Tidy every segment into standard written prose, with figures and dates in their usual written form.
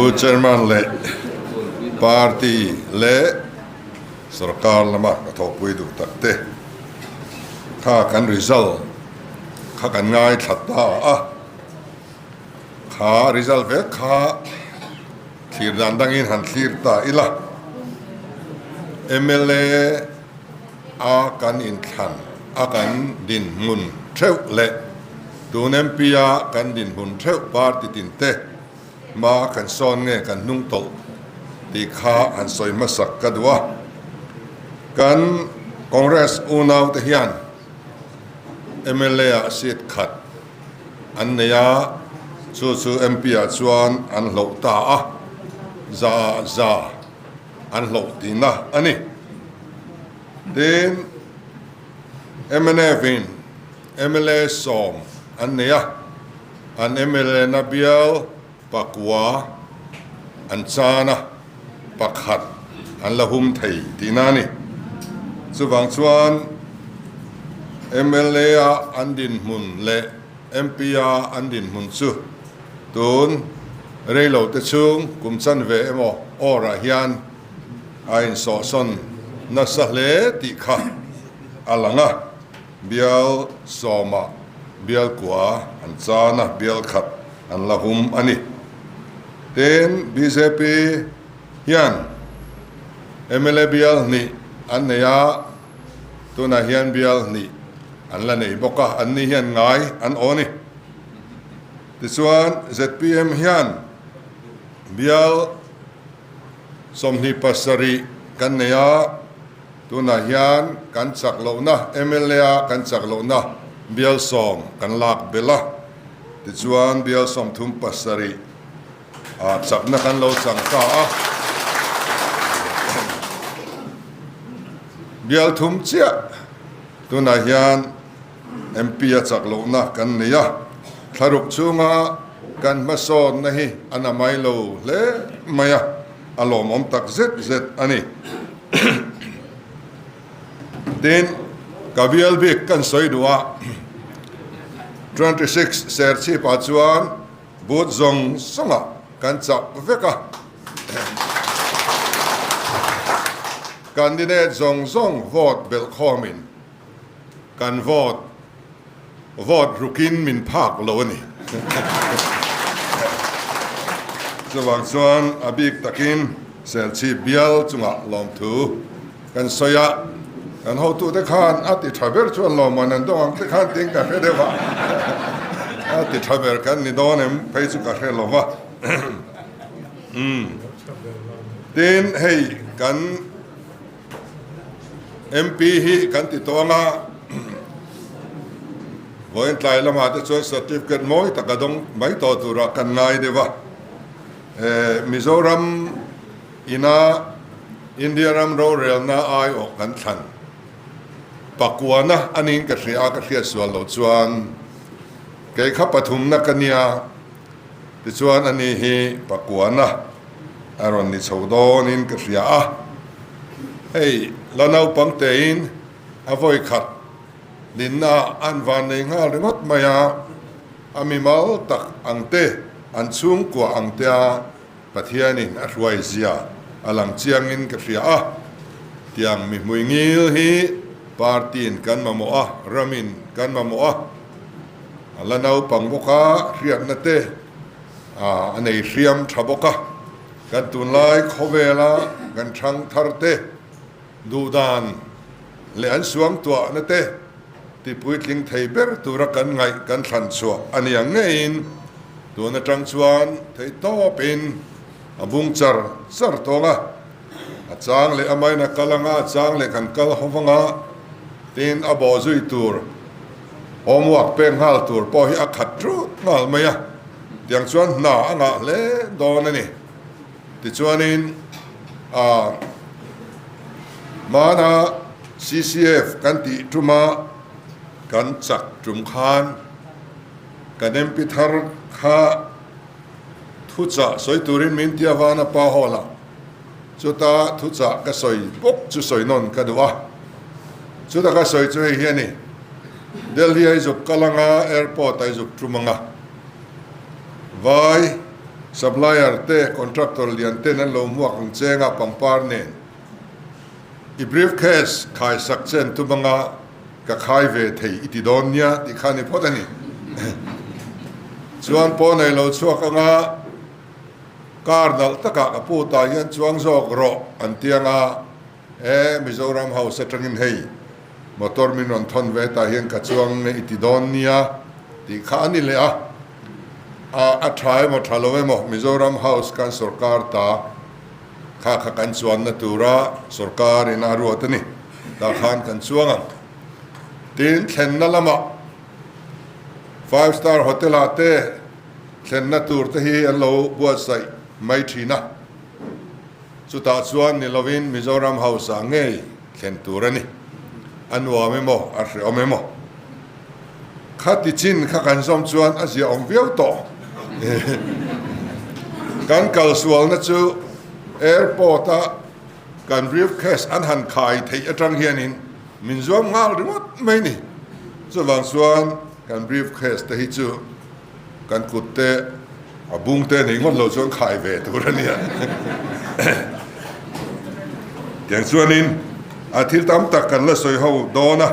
Pu Chairman leh Party leh Sorkar lama ka thawhpui duh tak te kha kan result kha kan ngaithla ta a, kha result vek kha thlir dan dangin han thlir ta ila. Mla a kan inthlan a kan dinhmun theuh leh tun MP a kan dinhmun theuh party tin te hma kan sawn nge kan hnung tawlh tih kha han sawi hmasak ka duh a. Kan Congress unau te hian mla ah seat khat an nei a, chu chu MP ah chuan an hloh ta a, za ah za an hloh tihna a ni. Tin, mnf in mla 10 an nei a, an mla na bial pakua an chan a, pakhat an la hum thei tihna a ni. Chuvang chuan mla a an dinhmun leh MP a an dinhmun chu tun reilo te chhung kum chanve emaw awrah hian a insawhsawn nasa hle tih kha a lang a. Bial sawmah bial kua an chan a, bial khat an la hum a ni. Tin, bjp hian mla bial hnih an nei a, tunah hian bial hnih an la nei bawk a, an ni hian ngai an aw a ni. Tichuan, zpm hian bial 27 kan nei a, Tunah hian kan chak lohna, mla a kan chak lohna bial 10 kan lak belh a, tichuan bial 37 ah chakna kan lo chang ta a. Bial thum chiah tunah hian MP a chak lohna kan nei a, thlaruk chhunga kan hmasawnna hi a na mai lo hle mai a. A lawmawm tak zet zet a ni. Tin, ka bial bik kan sawi duh a, 26 Serchhip-ah chuan booth zawng zawngah kan chak vek a. Candidate zawng zawng vote belhkhawmin kan vote vote rukin min phak lo a ni. Chuvang chuan a bik takin Serchhip bial chungah lawmthu kan sawi a, kan hotute khan a ti tha ber chuan lawmman an dawng ang te khan tiin ka hre deuh a, a ti tha ber kan ni dawn em phei chu ka hre lo va. Tin, hei kan. MP hi kan ti tawh anga vawiin tlai lamah te chuan certificate mawi tak a dawng mai tawh turah kan ngai deuh a. Mizoram ina India ram rorelna aiawh kan thlan pakuana a niin ka hria a, ka hriat sual loh chuan kei kha pathumna ka nia. Tichuan ani hi pakuana a rawn ni chho dawnin ka hria a, hei la naupang tein a vawi khat dinna an van nei nghal ringawt mai a, a mimal tak ang te, an chhungkua ang tea Pathianin a hruai zia a lang chiangin ka hria a, tiang mi hmui ngil hi party-in kan mamawh a, ramin kan mamawh a. A la naupang bawk a, hriatna te a nei hriam tha bawk a. Kan tunlai khawvela kan thang thar te duhdan leh an suangtuahna te tipuitling thei ber tura kan ngaih kan thlan chhuah a ni ang ngeiin tun atang chuan theihtawpin a bung char char tawng a. A chang leh a main a kal anga, a chang leh kan kal ho vang a, tin a bawh zui tur homework pek nghal tur pawh hi a khat thut nghal mai a, tiang chuan hna a ngah hle dawn a ni. Tichuanin a hmana CCF kan tih tuma kan chak tum khan kan MP thar kha thuchah sawi turin min ti avana pa hall ah Chuta thuchah ka sawi bawk chu sawi nawn ka duh a, chuta ka sawi chu hei hi a ni, Delhi a i zuk kal anga, airport a i zuk tum anga, vai Supplier te, contractor lian ten an lo hmuak ang cheng a pangpar nen i briefcase khai sak che an tum anga ka khai ve thei i ti dawn nia tih kha a ni phawt a ni. Chuan pawn ei lo chhuak anga car nalh takah ka pu tah hian chuang zawk rawh an ti anga He Mizoram House atangin hei motor min rawn thawn ve tah hian ka chuang nge i ti dawn nia tih kha a ni leh a. A a tha emaw tha lo emaw Mizoram House kan sorkar ta kha kha kan chuanna tura sorkar in a ruat a ni. Tah khan kan chuang ang. Tin thlenna lamah Five Star Hotel ah te thlenna tur te hi an lo buatsaih mai thin a. Chutah chuan ni lovin Mizoram House ah ngei thlen tur a ni. A nuam emaw, a hreawm emaw. Khati chin kha kan zawm chuan a ziaawm viau tawh. Kan kalsualna chu airport a kan briefcase an han khai theih atang hianin min zuam nghal ringawt mai ni. Chuvang chuan kan briefcase te hi chu Kan kut te a bung te nei ngawt lo chuan khai ve tur a nia. Tiang chuanin a thil tam tak kan la sawi ho dawn a,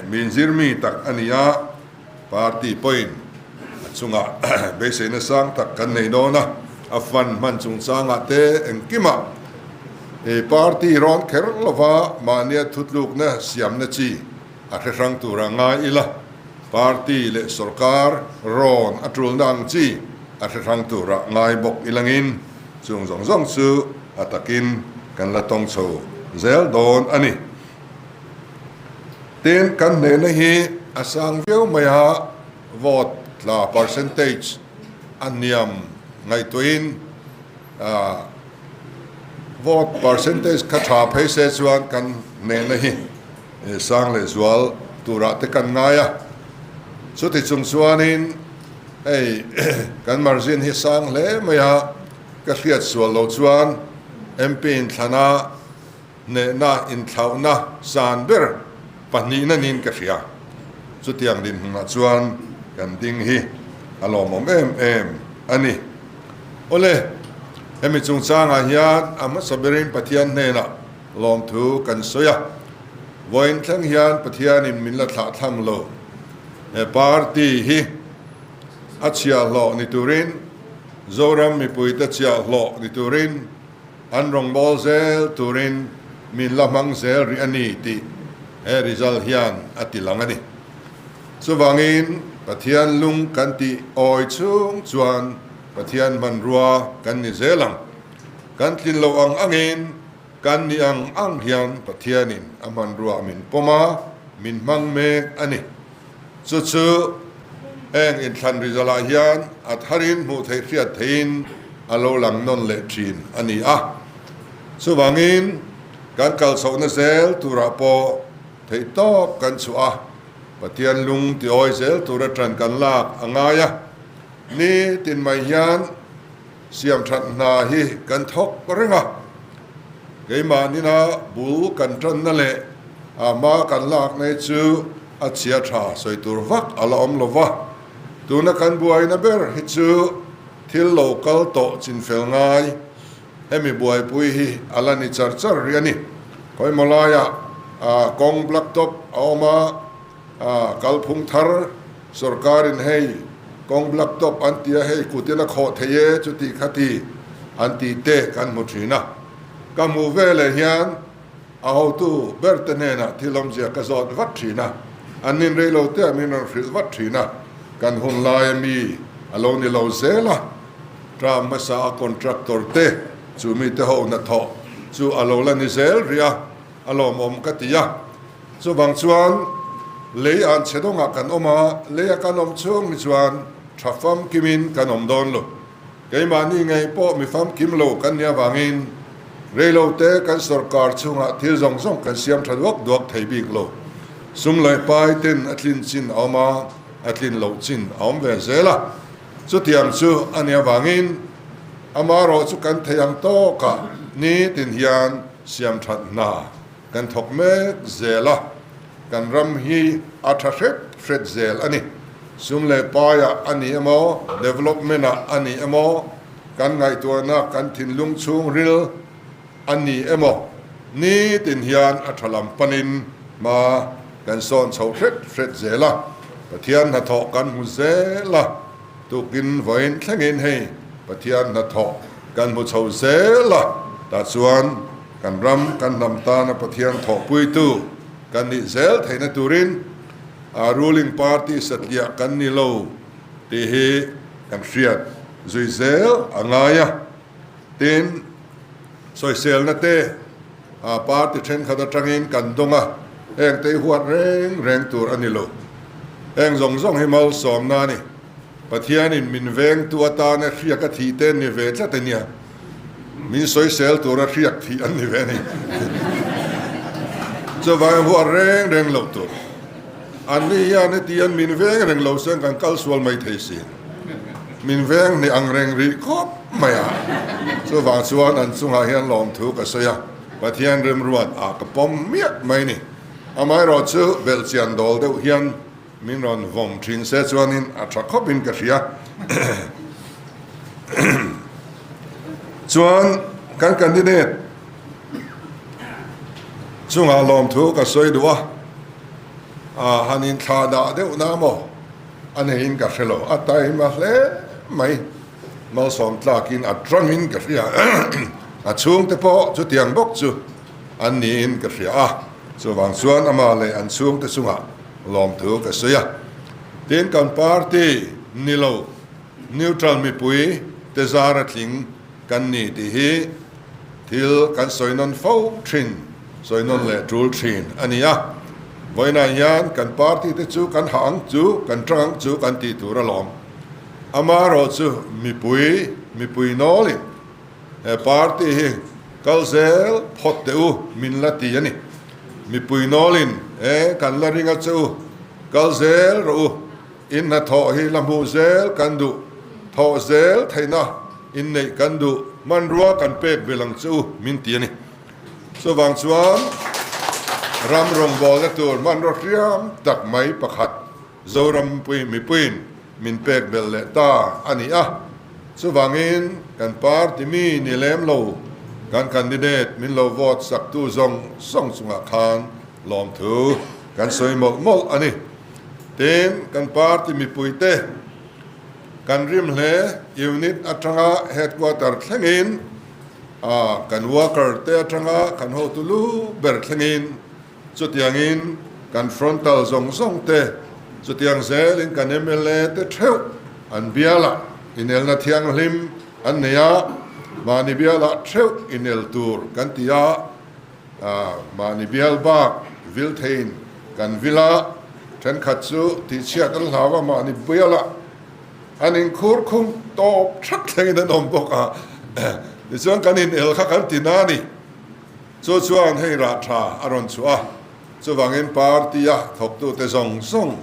min zir mi tak a ni a, party pawhin a chungah beiseina sang tak kan nei dawn a, a fund hman chungchangah te engkimah party rawn kher lova mahnia thutlukna siamna chi A hre hrang tura ngai ila, party leh sorkar rawn a tulna ang chi a hre hrang tura ngai bawk ilangin chung zawng zawng chu a takin kan la tawng chho zel dawn a ni. Tin, kan hnehna hi a sang viau mai a, vote tla percentage a hniam ngaihtuahin vote percentage kha tha phei se chuan kan hnehna hi Sang leh zual turah te kan ngai a, chuti chung chuanin hei kan margin hi sang hle mai a, ka hriat sual lo chuan MP inthlana hnehna inthlauhna san ber pahnihna niin ka hria. Chutiang dinhmunah chuan kan ding hi a lawmawm em em a ni. Awle, hemi chungchangah hian a hmasa berin Pathian hnenah Lawmthu kan sawi a, vawiin thleng hian Pathianin min la thlah thlang lo. He party hi a chhiahhlawh ni turin, Zoram mipuite chhiahhlawh ni turin, an rawngbâwl zel turin min la hmang zel rih a ni tih he result hian a ti lang a ni. Chuvangin Pathian lung kan tih awi chhung chuan Pathian hmanrua kan ni zel ang. Kan tlin loh ang angin, kan nih ang ang hian Pathianin a hmanrua min pawm a, min hmang mek a ni. Chu chu heng inthlan result-ah hian a tharin hmuh theih hriat theihin a lo lang nawn leh thin a ni a. Chuvangin kan kal chhohna zel turah pawh theihtawp kan chhuah a, Pathian lung tiawi zel tura ṭan kan lak a ngai a. Ni tin mai hian Siam that hna hi kan thawk reng a, keimah nina bul kan tanna leh a hma kan lak nei chu a chhia tha sawi tur vak a la awm lo va. Tuna kan buaina ber hi chu thil lo kal tawh chinfel ngai, hemi buaipui hi a la ni char char rih a ni. Khawimaw laiah kawng blacktop a awm a. A kalphung thar sorkarin hei kawng black top an ti a, hei kutin a khawh thei e chuti khati an tih te kan hmu thin a. Ka hmuh veleh hian a hotu ber te hnenah thil awmzia ka zawt vat thin a, an nin rei lo te min rawn hrilh vat thin a, kan hun laia mi a lo ni lo zel a, term hmasa a contractor te chu mite ho hnathawh chu a lo la ni zel rih a, a lawmawm ka ti a. Chuvang chuan lei an chhe dawngah kan awm a, leia kan awm chhung hi chuan tha famkimin kan awm dawn lo. Keimahni ngei pawh mi famkim lo kan nih avangin reilote kan sorkar chhungah thil zawng zawng kan siam tha duak duak thei bik lo. Sum leh pai ten a tlin chin a awm a, a tlin loh chin a awm ve zel a. Chutiang chu a nih avangin amaherawh chu kan thei ang tawkah nitin hian siam that hna Kan thawk mek zel a, kan ram hi a tha hret hret zel a ni. Sum leh paiah a ni emaw, development-ah a ni emaw, kan ngaihtuahna kan thinlung chhungril a ni emaw, nitin hian a tha lam panin hma kan sawn chho hret hret zel a, Pathian hnathawh kan hmu zel a, tukin vawiin thlengin hei Pathian hnathawh kan hmu chho zel a, tah chuan kan ram kan hnam tana Pathian thawhpuitu kan nih zel theihna turin a ruling party satliah kan ni lo tih hi kan hriat zui zel a ngai a. Tin, sawiselna te party thenkhat atangin kan dawng a, heng te hi huat reng reng tur a ni lo. Heng zawng zawng hi malsawmna a ni. Pathianin min vengtu atana hriak a thih te ni ve tlat a nia. Min sawisel tura hriak thih an ni ve a ni. Chuvangin huat reng reng loh tur. An ni hian heti hian min veng reng lo sen kan kal sual mai thei sin. Min veng hnih ang reng rih khawp mai a. Chuvang chuan an chungah hian lawmthu ka sawi a, Pathian remruat ah ka pawm miah mai ni. Amaherawh chu belhchian dawl deuh hian min rawn vawm thin se chuanin a tha khawpin ka hria. Chuan kan candidate chungah lawmthu ka sawi duh a, han inthlah dah deuh na maw a neiin ka hre lo, a taima hle mai, malsawm tlakin a tangin ka hria, a chhungte pawh chutiang bawk chu an niin ka hria a, chuvang chuan amah leh an chhungte chungah lawmthu ka sawi a. Tin kan party ni lo neutral mipui te zara tling kan ni tih hi thil kan sawi nawn fo thin, sawi nawn leh tul thin a ni a. Vawiinah hian kan party te chu kan hah ang chu, kan tang ang chu kan tih tur alawm. Amaherawhchu mipui, mipui nawlin He party hi kal zel phawt teh u min la ti a ni. Mipui nawlin e kan la ring a che u, kal zel rawh u, in hnathawh hi la hmuh zel kan duh, thawh zel theihna inneih kan duh, hmanrua kan pek belh ang che u min ti a ni. Chuvang chuan ram rawngbawlna tur hmanraw hriam tak mai pakhat Zoram mipuiin min pek belh leh ta a ni a, chuvangin kan party mi ni lem lo kan candidate min lo vote saktu zawng zawng chungah khan lawmthu kan sawi mawlh mawlh a ni. Tin, kan party mipuite kan rim hle unit atanga headquarter thlengin kan worker te atanga kan hotu lu ber thlengin Chutiangin kan frontal zawng zawng te, chutiang zelin kan mla te theuh an bialah inelna thianghlim an nei a, mahni bialah theuh inel tur kan ti a, mahni bial bak vil theiin kan vil a, thenkhat chu tihchhiat an hlau a, mahni bialah an inkhur khum tawp thak thlengin an awm bawk a, tichuan kan inel kha kan ti na a ni. Chu chuan hei rah tha a rawn chhuah a, chuvangin party-a thawktute zawng zawng,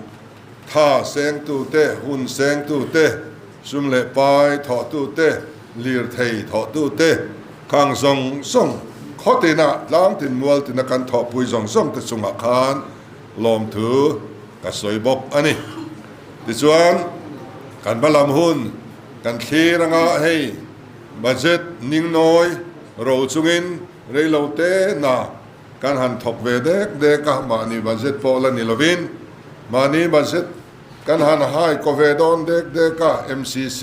tha sengtute, hun sengtute, sum leh pai thawhtute, lirthei thawhtute, khang zawng zawng, khaw tina tlang tin mual tina kan thawhpui zawng zawngte chungah khan lawmthu ka sawi bawk a ni. Tichuan, kan hma lam hun kan thlir anga hei budget ningnawi Ro chungin reilo te na kan han thawk ve dek dek a, mahni budget pawh la ni lovin mahni budget kan han hai kaw ve dawn dek dek a, MCC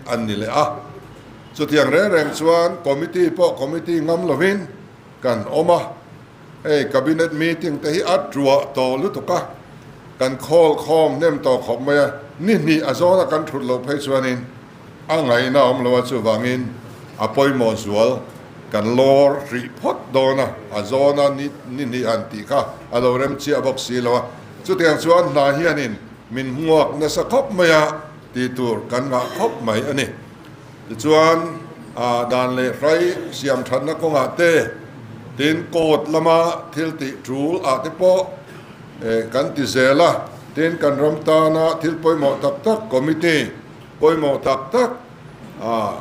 an ni leh a. Chutiang reng reng chuan committee pawh committee ngam lovin kan awm a, hei cabinet meeting te hi a tuah tawh lutuk a, kan khawl khawm hnem tawh khawp mai a, ni hnih a zawna kan thut loh phei chuanin A ngaihna awm lo a, chuvangin a pawimawh zual kan lawr rih phawt dawn a, a zawna ni ni hnih han tih kha a lo rem chiah bawk si lo a. Chutiang chuan hna hianin min hmuak nasa khawp mai a, tih tur kan ngah khawp mai a ni. Tichuan dan leh hrai siam thatna kawngah te, tin court lama thil tih tul ah te pawh kan ti zel a, tin kan ram tana thil pawimawh tak tak committee, Pawimawh tak tak a,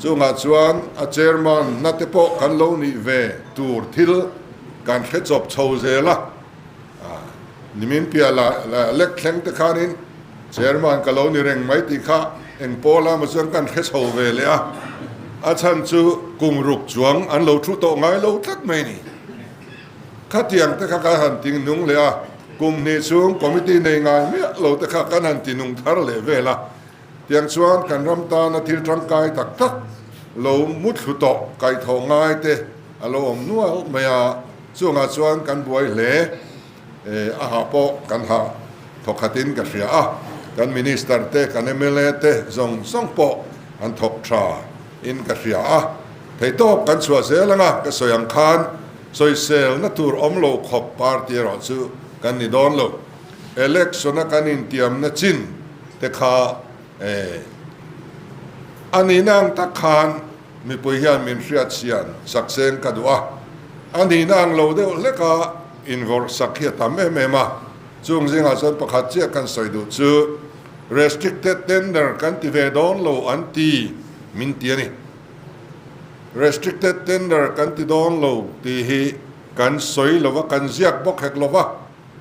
chungah chuan a chairman na te pawh kan lo nih ve tur thil kan hre chawp chho zel a, nimin piah la lek thleng te khanin Chairman ka lo ni reng mai tih kha eng pawl a maw chuan kan hre chho ve leh a, a chhan chu kum ruk chuang an lo thu tawh ngai lo tlat mai ni. Khatiang te kha kan han ti nung leh a, kum hnih chhung committee nei ngai miah lo te kha kan han ti nung thar leh vel a. Tiang chuan kan ram tana thil tangkai tak tak lo muthlu tawh kaihthawh ngai te a lo awm nual mai a, chungah chuan kan buai hle. A hah pawh kan hah thawkhatin ka hria a, kan Minister te, kan mla te zawng zawng pawh an thawk tha in ka hria a, theihtawp kan chhuah zel anga ka sawi ang khan sawiselna tur awm lo khawp party erawh chu kan ni dawn lo. Election a kan intiamna chin te kha a nihna ang tak khan mipui hian min hriat sian sak seng ka duh a, a nihna ang lo deuh hlek a invawrh sak hi a tam em em a, chung zingah chuan pakhat chiah kan sawi duh chu restricted tender kan ti ve dawn lo an ti min ti a ni. Restricted tender kan ti dawn lo tih hi kan sawi lo va, kan ziak bawk hek lo va,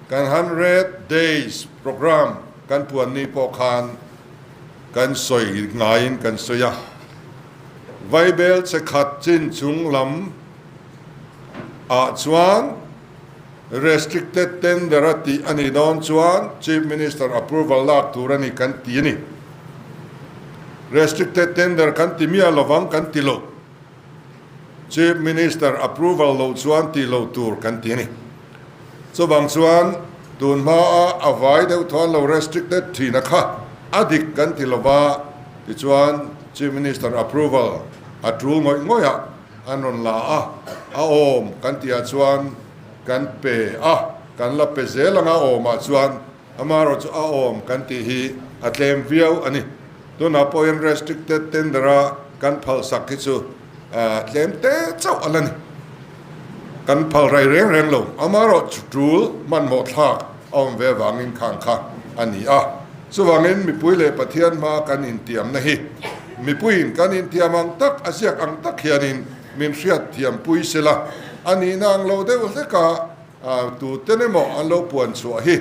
kan 100 days programme kan puan ni pawh khan kan sawi ngaiin kan sawi a, Vaibel che khat chin chung lam ah chuan restricted tender a tih a nih dawn chuan Chief Minister approval lak tur a ni kan ti a ni. Restricted tender kan ti miah lovang kan ti lo. Chief Minister approval loh chuan tih loh tur kan ti a ni. Chuvang chuan tun hmaa a vai deuh thawn lo restricted thina kha a dik kan ti lova, tichuan Chief Minister approval a tul ngawih ngawih a an rawn la a, a awm kan tihah chuan kan pe a, kan la pe zel anga awmah chuan amaherawhchu a awm kan tih hi a tlem viau a ni. Tunah pawhin restricted tender a kan phal sak hi chu tlem te chauh a la ni. Kan phal rai reng reng lo, amaherawhchu tul hmanhmawh thlak a awm ve avangin khang kha a ni a. Chuvangin mipui leh Pathian hma kan intiamna hi mipuiin kan intiam ang tak, a ziak ang tak hianin min hriat thiampui sela, a nihna ang lo deuh hleka tuten emaw an lo puan chhuah hi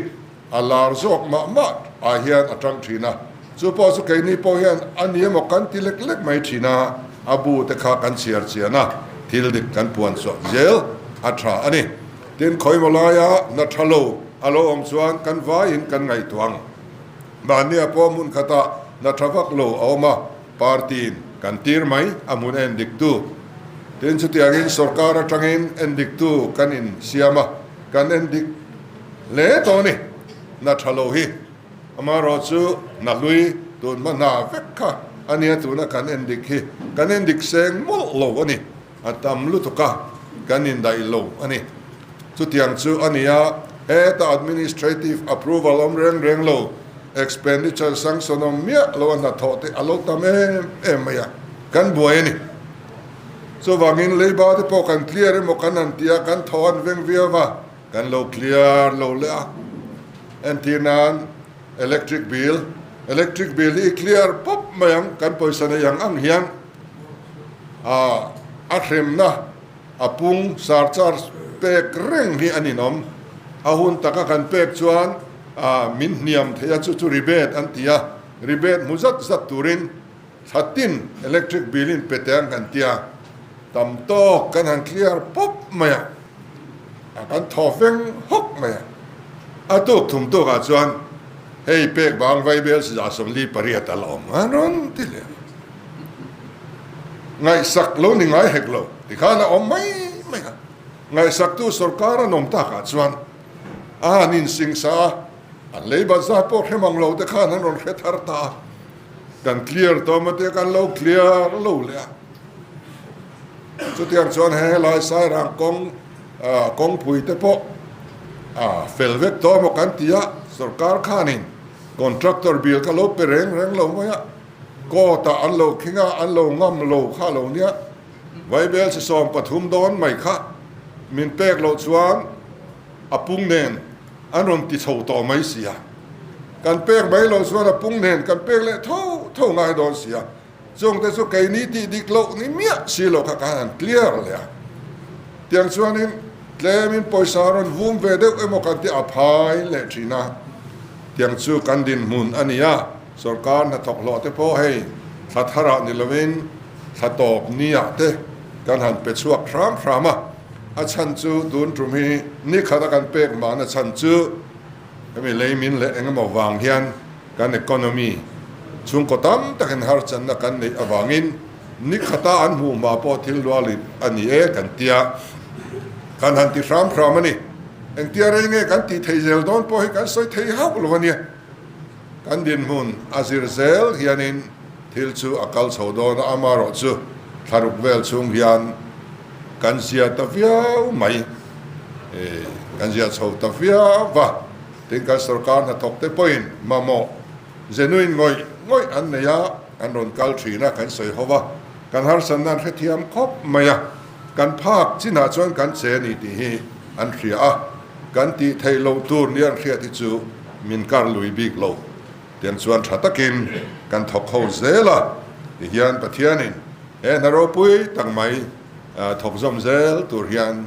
a lar zawk mah mah ah hian a tang thin a, chu pawh chu keini pawh hian a ni emaw kan ti lek lek mai thin a, a bu te kha kan chhiar chian a, thil dik kan puan chhuah zel a tha a ni. Tin, khawimaw laia hna tha lo a lo awm chuan kan vaiin kan ngaihtuah ang. Mahnia pawh hmun khatah hna tha vak lo a awm a, party-in kan tir mai a hmun en diktu. Tin, chutiangin sorkar atangin en diktu kan insiam a, kan en dik hle tawh a ni. Hna tha lo hi amaherawh chu hna hlui tun hma hna vek kha a nia tuna kan en dik hi kan en dik seng mawlh lo a ni. A tam lutuk a, kan indaih lo a ni. Chutiang chu a ni a, heta administrative approval awm reng reng lo, expenditure sanction awm miah lo a hnathawh te a lo tam em em mai a, kan buai a ni. Chuvangin leiba te pawh kan clear emaw kan han ti a, kan thaw an veng viau va, kan lo clear lo leh a. Entir nan electric bill, electric bill hi i clear pawp mai ang, kan pawisa nei ang ang hian. A a hremna a pung surcharge pek reng hi a ninawm. A hun taka kan pek chuan a min hniam thei a, chu chu rebate an ti a, rebate hmu zat zat turin thla tin electric bill in pe teh ang kan ti a, tam tawk kan han clear pawp mai a, a kan thaw feng hawk mai a. A tuk thum tukah chuan hei pek bang vaibel siza 48 a la awm a rawn ti leh a. Ngaihsak lo ni ngai hek lo tikhan a awm mai mai a, ngaihsaktu sorkar an awm takah chuan a han insingsa a, an lei bat zat pawh hre mang lo te khan an rawn hre thar ta a, kan clear tawh maw tia kan lo clear lo leh a. Chutiang chuan he helai Sairang kawng kawngpui te pawh a fel vek tawh maw kan ti a, sorkar khanin contractor bill kha lo pe reng reng lo mai a. Court ah an lo khing a, an lo ngam lo kha lo nia. Vaibel chi 13 dawn mai kha min pek loh chuan a pung nen an rawn ti chho tawh mai si a. Kan pek mai loh chuan a pung nen kan pek leh tho tho ngai dawn si a. Chungte chu keini tih dik loh ni miah si lo kha khan an clear leh a. Tiang chuanin tlemin pawisa rawn vum ve deuh emaw kan ti a phai leh thin a. Tiang chu kan dinhmun a ni a, sorkar hnathawk hlawh te pawh hei thla tharah ni lovin thla tawp niah te kan han pe chhuak hram hram a. A chhan chu tun tum hi ni khata kan pek mahna chhan chu hemi lei min leh engemaw vang hian kan economy chhungkaw tam takin harchanna kan neih avangin ni khata an hmuh hma pawh thil lualit a ni e kan tia kan han ti hram hram a ni. Engtia rei nge kan tih thei zel dawn pawh hi kan sawi thei hauh lo a nia. Kan dinhmun a zir zel hianin thil chu a kal chho dawn a, amaherawh chu thlaruk vel chhung hian kan zia ta viau mai, kan zia chho ta viau va. Tin, kan sorkar hnathawk te pawhin mamawh genuine ngawih ngawih an nei a, an rawn kal thin a, kan sawi ho va, kan harsatna an hrethiam khawp mai a. Kan phak chinah chuan kan che a ni tih hi an hria a, kan tih theih loh tur nia an hriat hi chu min kar lui bik lo. Tiang chuan tha takin kan thawk ho zel a, tihian Pathianin he hna ropui tak mai thawk zawm zel tur hian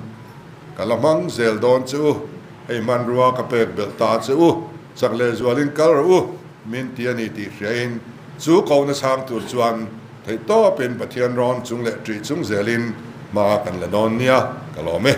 ka la hmang zel dawn che u, hei hmanrua ka pek belh ta che u, chak lehzualin kal rawh u min ti a ni tih hriain chu kohna chhang tur chuan Theihtawpin Pathian rawn chung leh ṭih chung zelin hma kan la dawn nia, ka lawm e.